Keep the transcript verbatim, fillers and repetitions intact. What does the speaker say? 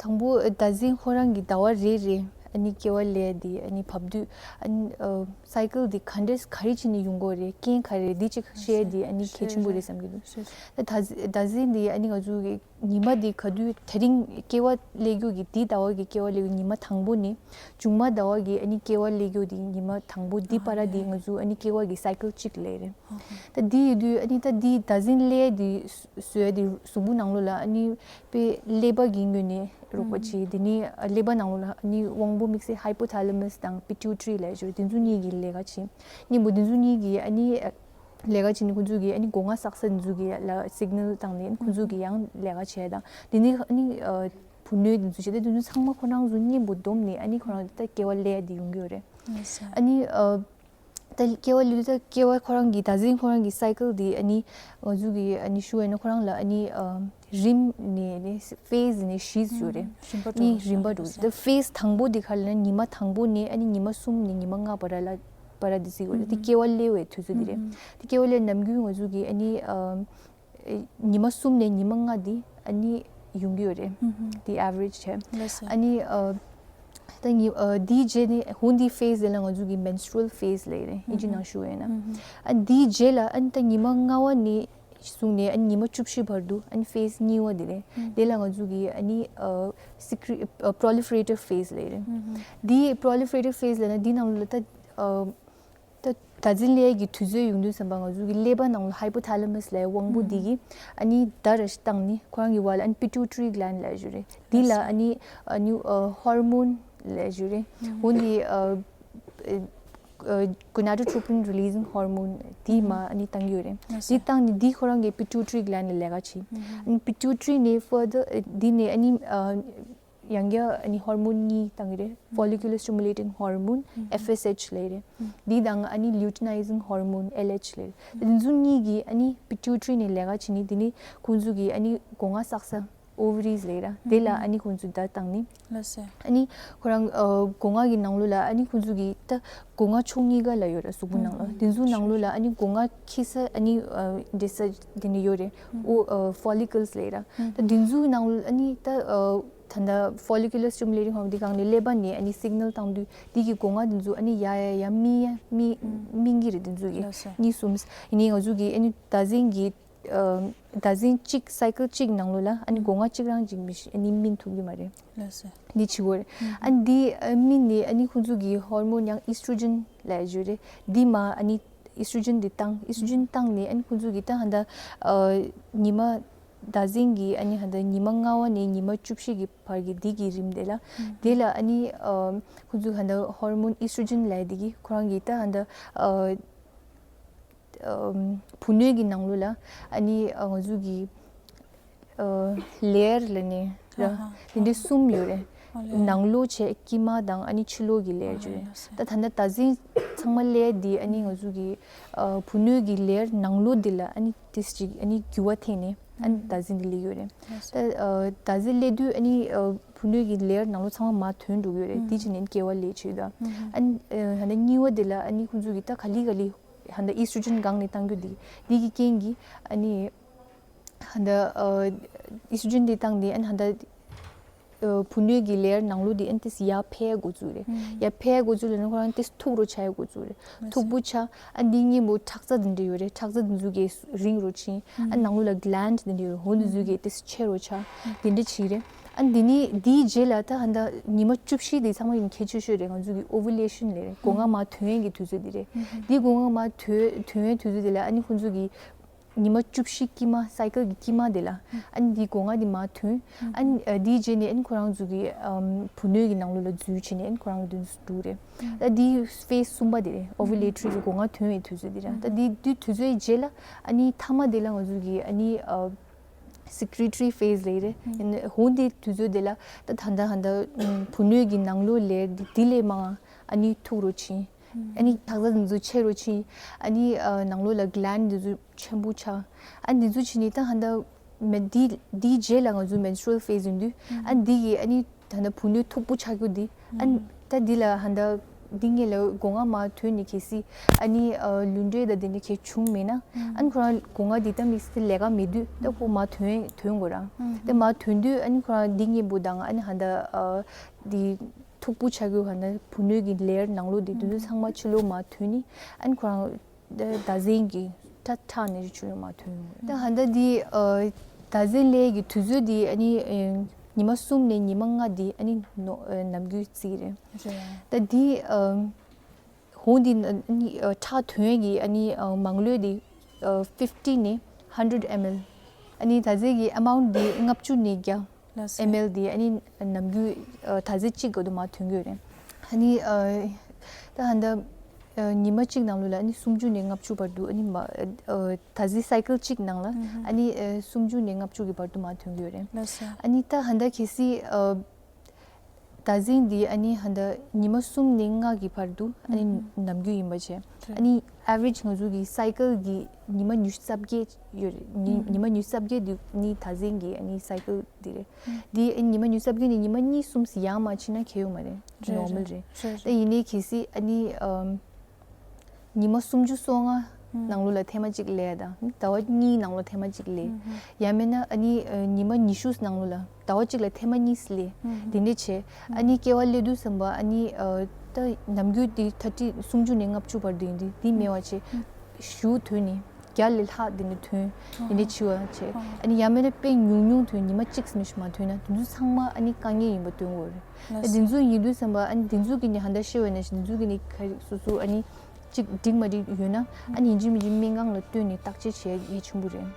དང་པོ་ཟླ་འཛིན་ཁོ་རང་གི་ཟླ་བ་རེ་རེ་ཨ་ནི་སྐྱེ་བ་ལེན་དེ་ཨ་ནི་བབས་དུས་ཨ་ནི་ཨ་སའི་ཀལ་དེ་ག་འདྲས་ག་རེ་བྱས་ནས་ཡོང་གི་ཡོད་རེད། རྐྱེན་ག་རེ་རེད། འདི་གཅིག་ཤེས་དེ་ཨ་ནི་གལ་ཆེན་པོ་རེད་བསམ་གྱི་འདུག་ད་ཟླ་འཛིན་དེ་ཨ་ནི་ང་ཚོ་གི་ཉི་མ་དེ་ག་དུས་དེ་རིང་སྐྱེ་བ་ལེན་རྒྱུ་གི་དེ་ཟླ་བ་གི་སྐྱེ་བ་ལེན་རྒྱུ་ཉི་མ་དང་པོ་ནས་མཇུག་མ་ཟླ་བ་གི་ཨ་ནི་སྐྱེ་བ་ལེན་རྒྱུ་དེ་ཉི་མ་དང་པོ་དེ་བར་དེ་ང་ཚོ་ཨ་ནི་སྐྱེ་བ་གི་སའི་ཀལ་གཅིག་ལས་རེད། ད་འདི་ཡོད་དུས་ཨ་ནི་ད་འདི་ཟླ་འཛིན་ལས་དེ་བཟོས་དེ་གཟུགས་པོ་ནང་ལོགས་ལ་ཨ་ནི་དཔེ་ཀླད་པ་གི་ངོས་ནས་རོགས་པ་བྱེད། དེ་ནི་ཀླད་པ་ནང་ལོགས་ལ་ཨ་ནི་དབང་པོ་དམིགས་བསལ་ཧའི་པོ་ཐ་ལ་མ་སི་དང་པི་ཊུ་ཊི་རི་ལབ་ཡ་དེ་ཚོ་གཉིས་ཀྱི་ལས་ཀ་བྱེད། གཉིས་པོ་དེ་ཚོ་གཉིས་ཀྱི་ཨ་ནི་ལས་ཀ་བྱེད་ནི་ཁོང་ཚོ་གི་ཨ་ནི་སྒོ་ང་བསགས་ས་དེ་ཚོ་གི་ལ་སིག་ནལ་བཏང་ནས་ཁོང་ཚོ་གི་ཡང་ལས་ཀ་བྱེད་དང་དེ་ནི་ཨ་ནི་བུ་སྣོད་དེ་ཚོ་བྱེད་དེ་དེ་ཚོ་ཚང་མ་ཁོ་རང་ཚོ་གཉིས་པོ་བསྡོམས་ནས་ཨ་ནི་ཁོ་རང་ད་སྐྱེ་བ་ལེན་དེ་ཡོང་གི་ཡོད་རེད། ཨ་ནི་ད་སྐྱེ་བ་ལུས་ད་སྐྱེ་བ་ཁོ་རང་གི་ཟླ་འཛིན་ཁོ་རང་གི་སའི་ཀལ་དེ་ཨ་ནི་ང་ཚོ་གི་ཨ་ནི་ཞུ་བ་ཡིན་ན་ཁོ་རང་ལ་ཨ་ནི་རིམ་ནས་ནི་ཕེ་སི་ནས་བཞི་ཡོད་རེད། ཨ་ནི་རིམ་པ་འགྲོ་ད་ཕེ་སི་དང་པོ་དེ་ག་ལ་ན་ཉི་མ་དང་པོ་ནས་ཨ་ནི་ཉི་མ་གསུམ་ནས་ཉི་མ་ལྔ་བར་ལ་བར་དེ་ཟེར་གི་ཡོད་རེད། དེ་སྐྱེ་བ་ལེན་པའི་དུས་ཚོད་དེ་རེད། དེ་སྐྱེ་བ་ལེན་ནམ་རྒྱུན་ང་ཚོ་གི་ཨ་ནི་ཉི་མ་གསུམ་ནས་ཉི་མ་ལྔ་འདི་ཨ་ནི་ཡོང་གི་ཡོད་རེད། འདི་ཨེ་ཝ་རེཇ་བྱས། ལགས་སོ། ཨ་ནི་ཨ་ད་ཉི་ཨ་འདིའི་རྗེས་ནི་ཧོན་འདི་ཕེ་སི་དེ་ལ་ང་ཚོ་གི་མེན་སི་ཊུ་རལ་ཕེ་སི་ལབ་ཀྱི་རེད། ཨིན་ཇི་ནང་ཞུ་བ་ཡིན་ན། ཨ་འདིའི་རྗེས་ལ་ཨ་ནི་ད་ཉི་མ་ལྔ་བ་ནས་བཟུང་ནས་ཨ་ནི་ཉི་མ་བཅུ་བཞི་བར་དུ་ཨ་ནི་ཕེ་སི་གཉིས་པ་འདི་རེད། དེ་ལ་ང་ཚོ་གི་ཨ་ནི་ཨ་སི་ཀི་རི་ཨ་པོ་རོ་ལི་ཕེ་རེ་ཊིབ་ཕེ་སི་ལབ་ཀྱི་རེད། འདི་པོ་རོ་ལི་ཕེ་རེ་ཊིབ་ཕེ་སི་ལབ་ན་འདི་ནང་ལ་ད་ཨ་ད་ཟླ་འཛིན་ལས་ཀྱི་དུས་ཚོད་ཡོང་དུས་ཙམ་པ་ང་ཚོ་གི་ཀླད་པ་ནང་ལ་ཧའི་པོ་ཐ་ལ་མ་སི་ལབ་དབང་པོ་འདི་གིས་ཨ་ནི་བརྡ་རེ་ཞིག་བཏང་ནི་ཁོ་རང་གི་བར་ལ་ཨ་ནི་པི་ཊུ་ཊི་རི་གི་ལན་ལབ་ཀྱི་རེད། འདི་ལ་ཨ་ནི་ཨ་ནི་ཧོར་མོན་ལབ་ཀྱི་རེད། འོ་འདི་གོ་ནེ་ཌོ་ཊོ་པིན་རི་ལི་སིང་ཧོར་མོན་འདི་མར་ཨ་ནི་བཏང་གི་ཡོད་རེད། འདི་བཏང་ནི་འདི་ཁོ་རང་གི་པི་ཊུ་ཊི་རི་གི་ལན་ལ་ལས་ཀ་བྱེད། ཨ་ནི་པི་ཊུ་ཊི་རི་ནས་ཕར་དར་འདི་ནས་ཨ་ནི་ཡང་བསྐྱར་ཨ་ནི་ཧོར་མོན་གཉིས་བཏང་གི་རེད། Follicular Stimulating Hormone F S H ལབ་ཀྱི་རེད། འདི་དང་ཨ་ནི་Luteinizing Hormone L H ལབ་ཀྱི་རེད། འདི་ཚོ་གཉིས་ཀྱིས་ཨ་ནི་པི་ཊུ་ཊི་རི་ནས་ལས་ཀ་བྱེད་ནི་དེ་ནི་ཁོང་ཚོ་གི་ཨ་ནི་སྒོ་ང་བསགས་ས་ཨོ་ཝ་རིས་ལབ་ཀྱི་རེད། དེ་ལ་ཨ་ནི་ཁོང་ཚོ་བརྡ་བཏང་ནི། ལགས་སོ། ཨ་ནི་ཁོ་རང་ཨ་སྒོ་ང་གི་ནང་ལོགས་ལ་ཨ་ནི་ཁོང་ཚོ་གི་ད་སྒོ་ང་ཕྱོགས་གཉིས་ཀ་ལ་ཡོད་རེད། གཟུགས་པོ་ནང་ལ་དེ་ཚོའི་ནང་ལོགས་ལ་ཨ་ནི་སྒོ་ང་འཁྱིལ་ས་ཨ་ནི་ཨ་འདྲེས་ས་དེ་འདྲ་ཡོད་རེད། ཨོ་ཨ་ཕོ་ལི་ཀལ་སི་ལབ་ཀྱི་རེད། ད་དེ་ཚོའི་ནང་ལོགས་ཨ་ནི་ད་ཨ། ད་ལྟ་Follicular Stimulating Hormone འདི་སྒང་ནས་ཀླད་པ་ནས་ཨ་ནི་སིག་ནལ་བཏང་དུས་འདི་གི་སྒོ་ང་འདི་ཚོ་ཨ་ནི་ཡ་ཡ་ཡ་སྨིན་ཡ་སྨིན་སྨིན་གྱི་རེད། འདི་ཚོ་གི་ལགས་སོ། གཉིས་གསུམ་ཡིན་ནའི་ང་ཚོ་གི་ཨ་ནི་ཟླ་འཛིན་གྱི་ཨ་ཟླ་འཛིན་གཅིག་སའི་ཀལ་གཅིག་ནང་ལོགས་ལ་ཨ་ནི་སྒོ་ང་གཅིག་རང་གཅིག་མི་ཤི་ཨ་ནི་སྨིན་ཐུབ་ཀྱི་མ་རེད། ལགས་སོ། འདི་བྱེད་དགོས་རེད། ཨ་ནི་འདི་ཨ་སྨིན་ནས་ཨ་ནི་ཁོང་ཚོ་གི་ཧོར་མོན་ཡང་ཨིས་ཊྲོ་ཇེན་ལབ་ཡ་ཅིག་ཡོད་རེད། འདི་མར་ཨ་ནི་ཨིས་ཊྲོ་ཇེན་འདི་བཏང་། ཨིས་ཊྲོ་ཇེན་བཏང་ནས་ཨ་ནི་ཁོང་ཚོ་གི་ད་ཧ་ད་ཨ་ཉི་མ་ཟླ་འཛིན་གྱི་ཨ་ནི་ཧ་ད་ཉི་མ་ལྔ་བ་ནས་ཉི་མ་བཅུ་བཞི་གི་བར་གྱི་འདི་གི་རིམ་དེ་ལ། དེ་ལ་ཨ་ནི་ཨ་ཁོང་ཚོ་ཧ་ད་ཧོར་མོན་ཨིས་ཊྲོ་ཇེན་ལབ་ཡ་འདི་གིས་ཁོ་རང་གི་ད་ཧ་ད་ཨ་ཨ་བུ་སྣོད་ཀྱི་ནང་ལོགས་ལ་ཨ་ནི་ཨ་ང་ཚོ་གི་ཨ་ལེ་ཡར་ལབ་ནས་ར། ཨ་ཧ། དེ་འདྲའི་གསུམ་ཡོད་རེད། ཨ་ལེ་ཡར། ནང་ལོགས་བྱས་དཀྱིལ་མ་དང་ཨ་ནི་ཕྱི་ལོགས་ཀྱི་ལེ་ཡར་ཡོད་རེད། ཨ་ལེ་ཡར། ད་ད་ལྟ་ཟླ་འཛིན་ཚང་མ་ལེ་ཡར་འདི་ཨ་ནི་ང་ཚོ་གི་ཨ་བུ་སྣོད་ཀྱི་ལེ་ཡར་ནང་ལོགས་འདི་ལ་ཨ་ནི་ཏོག་ཙམ་ཅིག་ཨ་ནི་འགྱུར་བ་ཐེབས་ནས་ཨ་ནི་ཟླ་འཛིན་འདི་སླེབས་ཡོད་རེད། ཨ་ལེ་ཡར། ད་ཨ་ཟླ་འཛིན་སླེབས་དུས་ཨ་ནི་ཨ་བུ་སྣོད་ཀྱི་ལེ་ཡར་ནང་ལོགས་ཚང་མ་མར་ཐོན་འགྲོ་གི་ཡོད་རེད། ཨ་དེ་བྱས་ནས་སྐྱེ་བ་ལེན་བྱེད་ཡོད་ད། ཨ་ནི་ཨ་ད་གཉིས་པ་འདི་ལ་ཨ་ནི་ཁོང་ཚོ་གི་ད་ག་ལེ་ག་ལེ་ཧ་ད་ཨིས་ཊྲོ་ཇེན་སྒང་ནས་བཏང་རྒྱུ་འདི་འདི་གི་རྐྱེན་གྱིས་ཨ་ནི་ཧ་ད་ཨ་ཨིས་ཊྲོ་ཇེན་འདི་བཏང་སྟེ་ཨ་ནི་ཧ་ད་ཨ་བུ་སྣོད་ཀྱི་ལེ་ཡར་ནང་ལོགས་འདི་ཨ་ནི་ཏོག་ཙམ་ཡར་འཕེལ་འགོ་བཙུགས་རེད། ཡར་འཕེལ་འགོ་བཙུགས་ལབ་ན་ཁོ་རང་ཏོག་ཙམ་མཐུག་རུ་ཆགས་འགོ་བཙུགས་རེད། མཐུག་པོ་ཆགས། ཨ་འདི་གཉིས་པོ་ཁྲག་རྩ་འདི་འདྲ་ཡོད་རེད། ཁྲག་རྩ་འདི་ཚོ་གི་རིང་རུ་ཕྱིན། ཨ་ནང་ལོགས་ལ་གི་ལེན་ཌི་འདི་འདྲ་ཡོད་རེད། འོ་འདི་ཚོ་གི་ཏོག་ཙམ་ཆེ་རུ་ཆགས། འདི་འདྲ་བྱས་རེད། ཨ་འདི་ནི་འདིའི་རྗེས་ལ་ད་ཧ་ད་ཉི་མ་བཅུ་བཞི་འདི་ཚང་མ་ཡིན་གལ་ཆེ་ཤོས་རེད། ང་ཚོ་གི་ཨོ་ཝུ་ལེ་ཤན་ལབ་རེད། སྒོ་ང་མར་ཐོན་ཡས་ཀྱི་དུས་ཚོད་འདི་རེད། འདི་སྒོ་ང་མར་ཐོན་ཐོན་ཡས་དུས་ཚོད་འདི་ལ་ཨ་ནི་ཁོང་ཚོ་གི་ཉི་མ་བཅུ་བཞི་དཀྱིལ་མ་སའི་ཀལ་གྱི་དཀྱིལ་མ་དེ་ལ་ཨ་ནི་འདི་སྒོ་ང་འདི་མར་ཐོན། ཨ་ནི་ཨ་འདིའི་རྗེས་ནས་ཨ་ནི་ཁོ་རང་ཚོ་གི་ཨམ་བུ་སྣོད་ཀྱི་ནང་ལོགས་ལ་འཛུལ་བྱས་ནས་ཨ་ནི་ཁོ་རང་ཚོ་འདི་འགྲོ་རེད། ད་འདི་ཕེ་སི་གསུམ་པ་དེ་རེད། ཨོ་ཝུ་ལེ་ཊ་རི་གི་སྒོ་ང་ཐོན་པའི་དུས་ཚོད་དེ་རེད། ད་འདི་འདི་དུས་ཚོད་རྗེས་ལ་ཨ་ནི་མཐའ་མ་དེ་ལ་ང་ཚོ་གི་ཨ་ནི་ཨ་སི་ཀི་རི་ཊ་རི་ཕེ་སི་ལབ་རེད། ཧོན་དེ་དུས་ཚོད་དེ་ལ་ད་ད་ད་ད་བུ་སྣོད་ཀྱི་ནང་ལོགས་ལས་འདི་ལས་མང་ཨ་ནི་མཐུག་རུ་ཕྱིན། ཨ་ནི་ཁྲག་རྩ་འདི་ཚོ་ཆེ་རུ་ཕྱིན། ཨ་ནི་ཨ་ནང་ལོགས་ལ་གི་ལེན་ཌི་འདི་ཚོ་ཆེན་པོ་ཆགས། ཨ་འདི་ཚོ་ཕྱིན་ནས་ད་ཧ་ད་མེ་འདི་འདིའི་རྗེས་ལ་ང་ཚོ་མེན་སི་ཊུ་རལ་ཕེ་སི་ཡིན་དུས་ཨ་འདི་གི་ཨ་ནི་ད་ལྟ་བུ་སྣོད་མཐུག་པོ་ཆགས་རྒྱུ་འདི་ཨ་ནི་ད་འདི་ལ་ཧ་ད་ འདི་ངས་ལ་སྒོ་ང་མར་ཐོན་ནས་གལ་སྲིད་ཨ་ནི་ལུས་འབྲེལ་དང་དེ་འདྲ་གལ་བྱུང་མེད་ན། ཨ་ནི་ཁོ་རང་སྒོ་ང་འདི་ལྟ་མི་སྲིད་ལས་ཀ་མེད་དུས་ད་ཁོ་མར་ཐོན་ཐོན་དགོས་ར། ད་མར་ཐོན་དུས་ཨ་ནི་ཁོ་རང་འདི་སྔོན་པོ་དང་ཨ་ནི་ཧ་ད་འདི་མཐུག་པོ་ཆགས་ཀྱི་ཧ་ད་བུ་སྣོད་ཀྱི་ལེ་ཡར་ནང་ལོགས་འདི་དེ་ཚོ་ཚང་མ་ཕྱི་ལོགས་མར་ཐོན་ནས་ཨ་ནི་ཁོ་རང་ད་ཟན་གྱི་ཁྲག་ཁྲག་ནས་ཕྱི་ལོགས་མར་ཐོན་ཡོང་། ད་ཧ་ད་འདི་ད་ཟན་ལས་ཀྱི་དུས་ཚོད་འདི་ཨ་ནི་ཉི་མ་གསུམ་ནས་ཉི་མ་ལྔ་འདི་ཨ་ནི་ནོ་ནམ་རྒྱུན་རྩིས་རེད། ད་འདི་ཧོང་འདི་ཁྲག་ཐོན་གྱི་ཨ་ནི་མང་ལོས་འདི་fifty ནས་hundred ml། ཨ་ནི་ད་ཟན་གྱི་amount འདི་ལྔ་བཅུ་ནས་བརྒྱ་ལགས་སོ། ml འདི་ཨ་ནི་ནམ་རྒྱུན་ད་ཟན་གཅིག་ག་དུ་མར་ཐོན་གྱི་ཡོད་རེད། ཨ་ནི་ད་ཧ་ད་ཉི་མ་གཅིག་ནང་ལོགས་ལ་ཨ་ནི་སུམ་ཅུ་ནས་ལྔ་བཅུ་བར་དུ་ཨ་ནི་མ་ད་ཟན་cycle གཅིག་ནང་ལ་ཨ་ནི་སུམ་ཅུ་ནས་ལྔ་བཅུ་གི་བར་དུ་མར་ཐོན་གྱི་ཡོད་རེད། ལགས་སོ། ཨ་ནི་ད་ཧ་ད་གལ་སྲིད་ད་ཟན་འདི་ཨ་ནི་ཧ་ད་ཉི་མ་གསུམ་ནས་ལྔ་གི་བར་དུ་ཨ་ནི་ནམ་རྒྱུན་ཡིན་པ་བྱས། ཨ་ནི་average ང་ཚོ་གི་cycle གི་ཉི་མ་ཉི་ཤུ་རྩ་བརྒྱད་ཡོད་རེད། ཉི་ཉི་མ་ཉི་ཤུ་རྩ་བརྒྱད་འདི་ནི་ད་ཟན་གི་ཨ་ནི་cycle འདི་རེད། འདི་ཨ་ནི་ཉི་མ་ཉི་ཤུ་རྩ་བརྒྱད་ནས་ཉི་མ་གཉིས་གསུམ་ཡང་མ་ཕྱིན་ན་ཁྱད་ཡོད་མ་རེད། རེད། normal རེད། རེད། ད་ཡིན་ནའི་གལ་སྲིད་ཨ་ནི་ཉི་མ་སུམ་ཅུ་སོ་ལྔ་ནང་ལོགས་ལ་ཐེངས་མ་གཅིག་ལས་དང་ཟླ་བ་གཉིས་ནང་ལོགས་ཐེངས་མ་གཅིག་ལས། ཡང་མིན་ན་ཨ་ནི་ཉི་མ་ཉི་ཤུ་ནང་ལོགས་ལ་ཟླ་བ་གཅིག་ལ་ཐེངས་མ་གཉིས་ལས། དེ་འདྲ་བྱས་ཨ་ནི་སྐྱེ་བ་སླེབས་དུས་ཙམ་པ་ཨ་ནི་ད་ནམ་རྒྱུན་དེ་ཐ་ཏི་སུམ་ཅུ་ནས་ལྔ་བཅུ་བར་དུ་ཡིན་དུས་དེ་མེད་པ་བྱས། ཞུ་ཐོན་ནས་བརྒྱ་ལས་ལྷག་དེ་འདྲ་ཐོན། དེ་འདྲ་འཆི་བ་བྱས། ཨ་ནི་ཡང་མིན་ན་དཔེ་ཉུང་ཉུང་ཐོན་ཉི་མ་གཅིག་མི་ཞིག་མ་ཐོན་ན་དེ་ཚོ་ཚང་མ་ཨ་ནི་དཀའ་ངལ་ཡིན་པ་སྟོན་དགོས་རེད། ཨ་དེ་ཚོ་ཡིན་དུས་ཙམ་པ་ཨ་ནི་དེ་ཚོ་གི་ནི་ཧ་ད་ཤེས་པ་ནས་དེ་ཚོ་གི་ནི་ག་རེ་སོ་སོ་ཨ་ནི་གཅིག་འགྲིག་མ་འགྲིག་ཡོད་ན་ཨ་ནི་ཡིན་གཅིག་མིན་གཅིག་སྨན་ཁང་ལ་བསྟན་ནས་བརྟག་དཔྱད་བྱེད་ཡ་གལ་ཆེན་པོ་རེད།